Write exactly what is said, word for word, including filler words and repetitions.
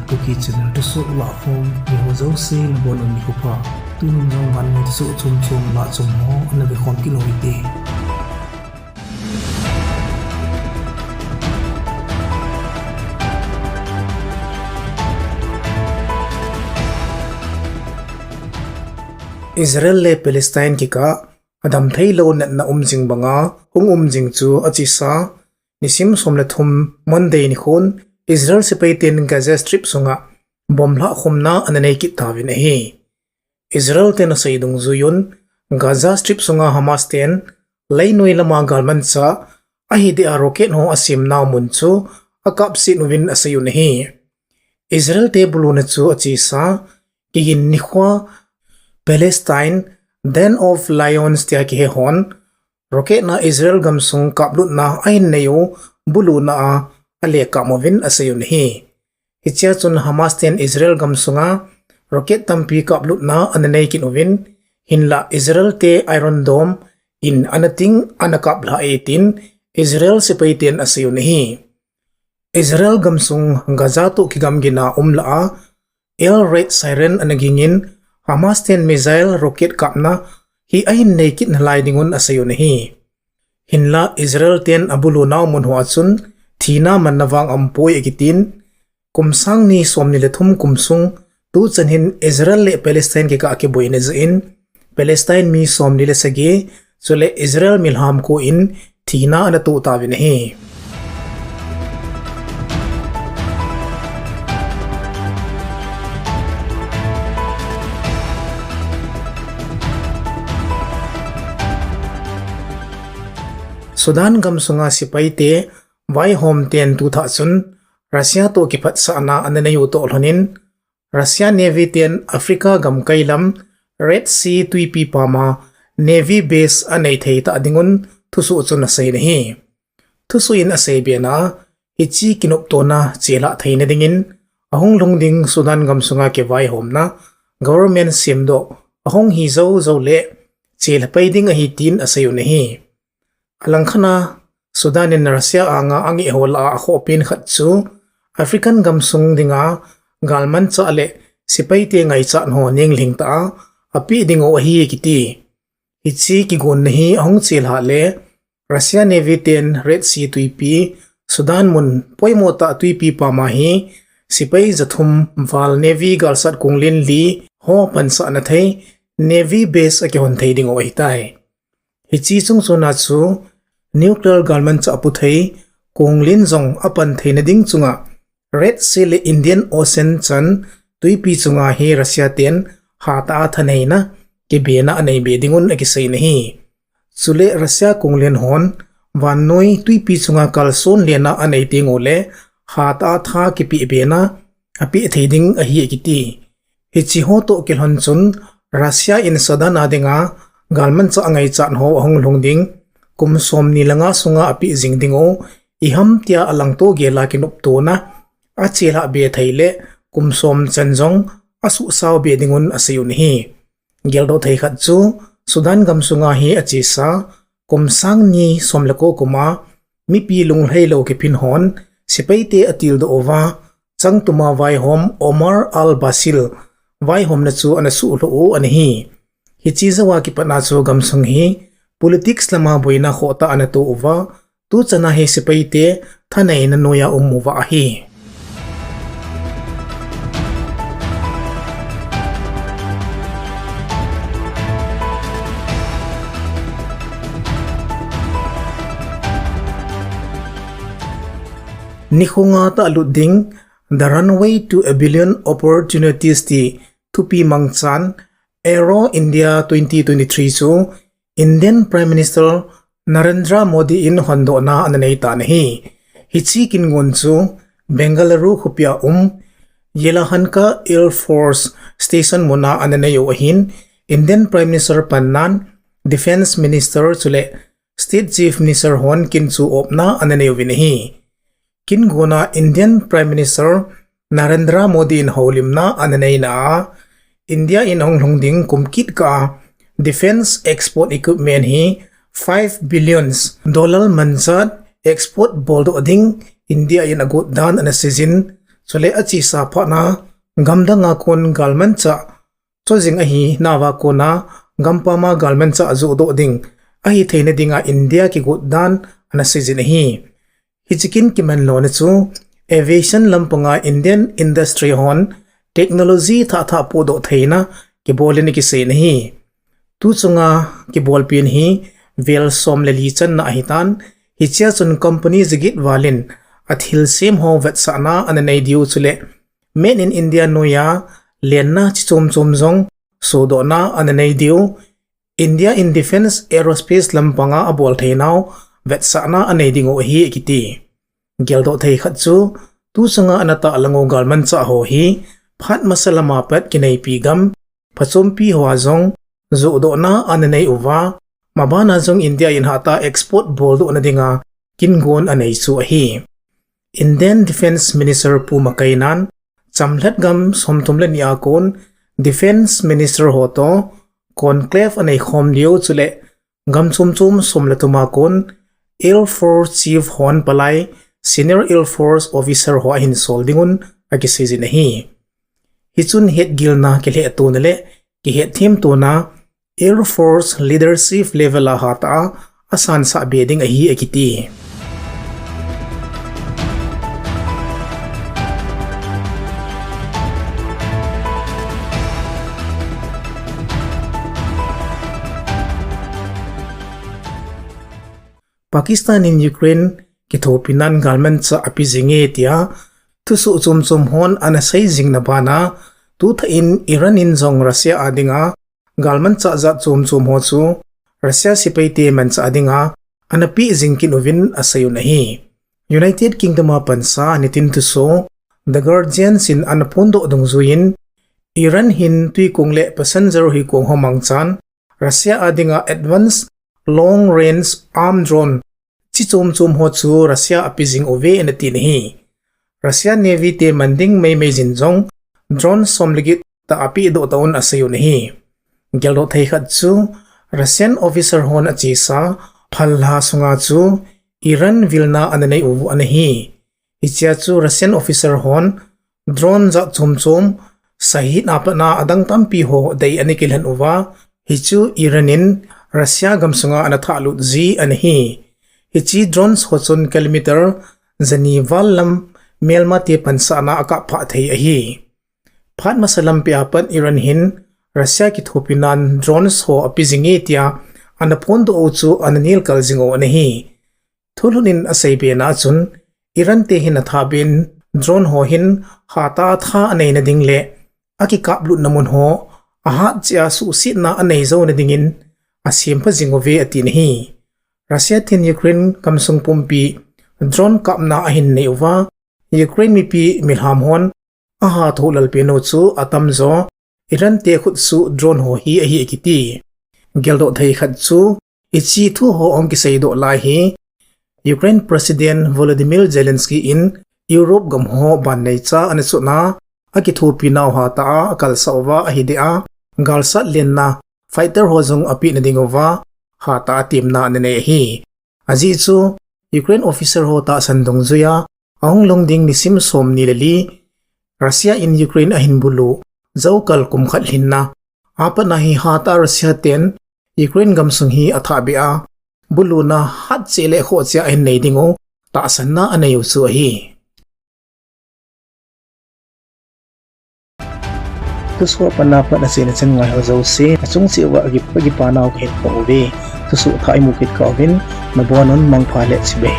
Kuki channel thusoh lahkhom, ni ho jouse nabonun nikho pha. Tunin jong vannoi thusoh chomchom lahchom ho ana vekhom kit u hite. Israel le Palestine kikah a damtheilou natna um jing banga hung um jing chu achesa, nisim som le thum Monday nikhon Israel sepaiten Gaza Strip sunga bomb lhahkhomna ana nei kit tauvin ahi. Israel ten asei dungjuiyun, Gaza Strip sunga Hamas ten leinoi lama galmanchah ahi dia rocket ho asemnau mun chu akapset uvin aseiyun ahi. Israel te buluna chu achesa, kigin nikhoa Palestine Den of Lions tia kihe hon rocket na Israel gamsung kaplutna ahin neiu buluna a alekap uvin aseiyun ahi. Hichea chun Hamas ten Israel gamsunga rocket tampi kaplutna ana nei kit uvin, hinlah Israel te Iron Dome in ana ting ana kap lhah e tin Israel sepaiten aseiyun ahi. Israel gamsung Gaza toh kigamgina um lah a, Air Raid Siren ana gingin, Hamas ten missile rocket kapna hi ahin nei kit nalai dingun aseiyun ahi. Hinlah Israel ten abulunau mun hoa chun thina manna vang aumpoi akitin, kum sang ni somni le thum kum sung tuchan hin Israel le Palestine kikah akiboina jeh in Palestine mi somli le sagi chule Israel mi lham ko in thina ana toh tauvin ahi. Sudan gamsunga sepaite vaihom ten tuthah chun Russia toh kiphatsahna ana neiu toh lhonin, Russia Navy ten Africa gamkai lam Red Sea tuipi pama Navy base anei thei tah dingun thusoh chun aseiyin ahi. Thusoh in asei bena, hiche kinoptona chelhah theina dingin, ahung lhung ding Sudan gamsunga kivaihomna government semdoh ahung hi joujou le chelha pai ding ahi tin aseiyun ahi. Alangkhat a, Sudan in Russia anga angeh ho lah a akhohpen khat chu African gamsung dinga galmanchah le sepaite ngaichat ho nenglhing tah a apeh dingu ahi kiti. Hiche kigonna hi ahung chelhah le Russia Navy ten Red Sea tuipi, Sudan mun poimo tah tuipi pama hi sepai jathum val Navy galsat konglen li ho pansahna thei Navy base akihon thei dingu ahitai. Hiche chungchona chu nuclear galmanchah apu thei konglen jong apan theina ding chunga Red Sea le Indian Ocean chan tuipi chunga hi Russia ten hatah a thaneina kibena aneibe dingun akiseiyin ahi. Chule Russia konglen hon vannoi tuipi chunga kalson lena anei tengu le hatah a tha kipeh bena apeh thei ding ahi akiti. Hiche ho toh kilhon chun Russia in Sudan a dinga galmanchah angaichat ho ahung lhung ding kum somni le nga sunga apeh jing dingu iham tia alangto gela kinoptona achelhah be thei le kum som chan jong asuhsao be dingun aseiyun ahi. Geldoh thei khat chu Sudan gamsunga hi achesa kum sang ni som le ko kuma mipi lunglhailou kiphin hon sepaite atildoh uva changtuma vaihom Omar al-Bashir vaihomna chu ana suhlhuh u ana hi. Hiche jouva kipatna chu gamsung hi politics lama boina khohtah ana toh uva, tuchana hi sepaite thaneina noiya um uva ahi. Nikhonga tahlut ding The Runway to a Billion Opportunities ti thupi mangchan Aero India twenty twenty-three chu Indian Prime Minister Narendra Modi in hondohna ana neitan ahi. Hiche kingon chu Bengaluru khopia um Yelahanka Air Force Station muna ana neiu ahin, Indian Prime Minister pannan Defence Minister chule State Chief Minister hon kinchu opna ana neiuvin ahi. Kingona Indian Prime Minister Narendra Modi in houlimna ana neina a, India in ahung lhung ding kum kit kah a defence export equipment hi five billions dollar manchah export boldoh ding India in agot dan ana seijin, Chule achesa phatna gamdanga kon galmanchah chojing ahinauva kona gampama galmanchah johdoh ding ahitheina dinga India kigot dan ana seijin ahi. Hiche kin kimanlona chu aviation lampanga Indian industry hon technology thah thah pohdoh theina kibolin akiseina ahi. Tuchunga kibolpen hi vel som le li channa ahitan, hichea chun company jaget valin athilsem ho vetsahna ana nei diu chule Made in India noiya lenna chi chom chom jong sodohna ana nei diu, India in defence aerospace lampanga abol theinau vetsahna anei dingu ahi akiti. Geldoh thei khat chu tuchunga ana tahlangu galmanchah ho hi phat masa lama pat kineipi gam phachompi hoa jong johdohna ana nei uva, mabana jong India in hatah export boldohna dinga kingon anei chu ahi. Indian Defence Minister Pu Makainan chamlhat gam somthum le ni a kon Defence Minister ho toh conclave anei khom diu chule gam chom chom som le thuma kon Air Force Chief hon palai Senior Air Force Officer ho ahin sol dingun akiseijin ahi. Hichun hetgilna kilhehtona le kihetthemtona Air Force leadership level a hatah a asansah be ding ahi akiti. Pakistan in Ukraine kithopinan galmanchah ape jinge tia thusoh chom chom hon ana seijingna bana, tuthah in Iran in jong Russia a dinga galmanchah jat chom chom ho chu Russia sepaite manchah dinga ana peh jing kit uvin aseiyun ahi. United Kingdom a pansa nitin thusoh The Guardian in ana phondoh dungjuiyin, Iran hin twikong le passenger huikong ho mangchan Russia a dinga advanced long range arm drone chi chom chom ho chu Russia ape jing uve ana tin ahi. Russia Navy te man ding meimei jin jong drone som le get tah apehdoh tauvin aseiyun ahi. Geldoh thei khat chu Russian officer hon achesa phalha sunga chu Iran vilna ana nei u ana hi. Hichea chu Russian officer hon drone jat chom chom, Shahed a patna adang tampi ho dei ana kilhen uva, hichu Iran in Russia gamsunga ana thahlut ji ana hi. Hiche drones ho chun kilometer jani val lam melmate pansahna akapphah thei ahi. Phat masa lampia pat Iran hin Russia kithopinan drones ho ape jinge tia ana phondoh u chu ana nelkal jingu ana hi. Thulhut in aseibena chun Iran te hin athahbeh in drone ho hin hatah a tha aneina ding le akikaplutna mun ho ahat cheh a suhsetna anei jouna dingin asempha jinguve atin ahi. Russia ten Ukraine gamsung pumpi drone kapna ahin nei uva, Ukraine mipi milham hon ahatho lalpenu chu atamjo Iran te khutsuh drone ho hi ahi akiti. Geldoh thei khat chu hiche thu ho ahung kiseidoh lai hi Ukraine President Volodymyr Zelensky in Europe gam ho banneicha ana chotna akithopinau hatah a akalsah uva ahideh a, galsat lenna fighter ho jong apehna dinguva hatah a temna ana nei ahi. Ajeh chu Ukraine officer ho tahsan dungjuia ahung lhung ding nisim somni le li Russia in Ukraine ahin bulu joukal kum khat lhinna apatna hi hatah a Russia ten Ukraine gamsung hi athahbeh a, buluna hatcheh le khohcheh a ahin nei dingu tahsanna aneiu chu ahi. Thusoh apatna pat achaina chan ngaiho jouse achung cheh uva akipanau kahin phong uve. Thusoh thah imu kit kah uvin nabonun mangpha le chibai.